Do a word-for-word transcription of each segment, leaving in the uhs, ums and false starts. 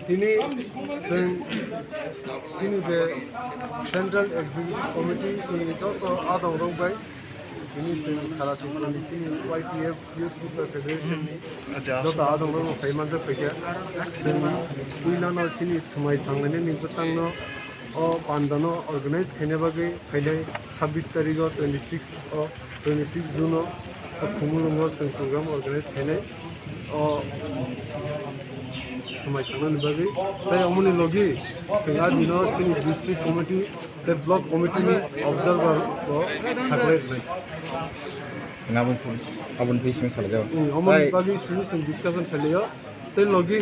Tini chwng chini je Central Executive Committee ni joto adong rok bai tini chwng sara Tripura ni chini Y T F Youth Football Federation ni joto adong rok no phai manjak phaikha. Chwng puila no chini swmai thanglai nani bwtang no o panda no organize khaina bagwi phainai sabbish tarikh o twenty six o twenty six June o Khumulwng o chwng program organize khainai o swmai thangnani bagwi. Tai omoni logi chwng a dino chini district committee tei block committee ni observer bo saklai rwnai. Nabung phun, aboni phai simi salai jago. Hmm, omoni bagwi simi chwng discussion khailai o. Tei logi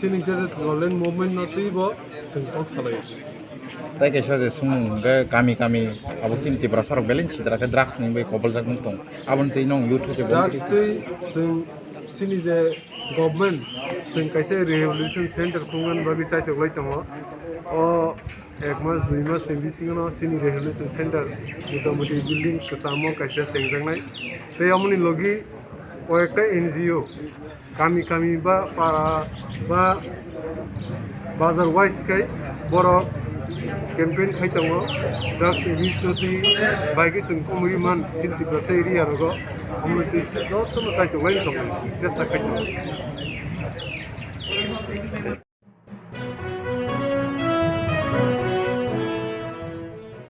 chini je Roland movement no twi bo chwng kok salai o. Tai kaisa je sung hwnkhe kami kami abo chini Tiprasa rok belai sidra khe drugs ni bai koboljak wng tong. Aboni twi nong youth khe drugs twi chwng chini je government chwng kaisa rehabilitation center khungna bagwi chaitok lai tongo. O ek mas dui mas ni bisingo no chini rehabilitation center motamoti building kwchamo kaisa chengjaknai. Tei omoni logi o ekta N G O kami kami ba para ba bazar wise khai borok campaign khai tongo. Drugs abuse no twi bai khe chwng komori man chini Tiprasa area rogo. Omo twi jotono chaitok lai tongo, chesta khai tongo.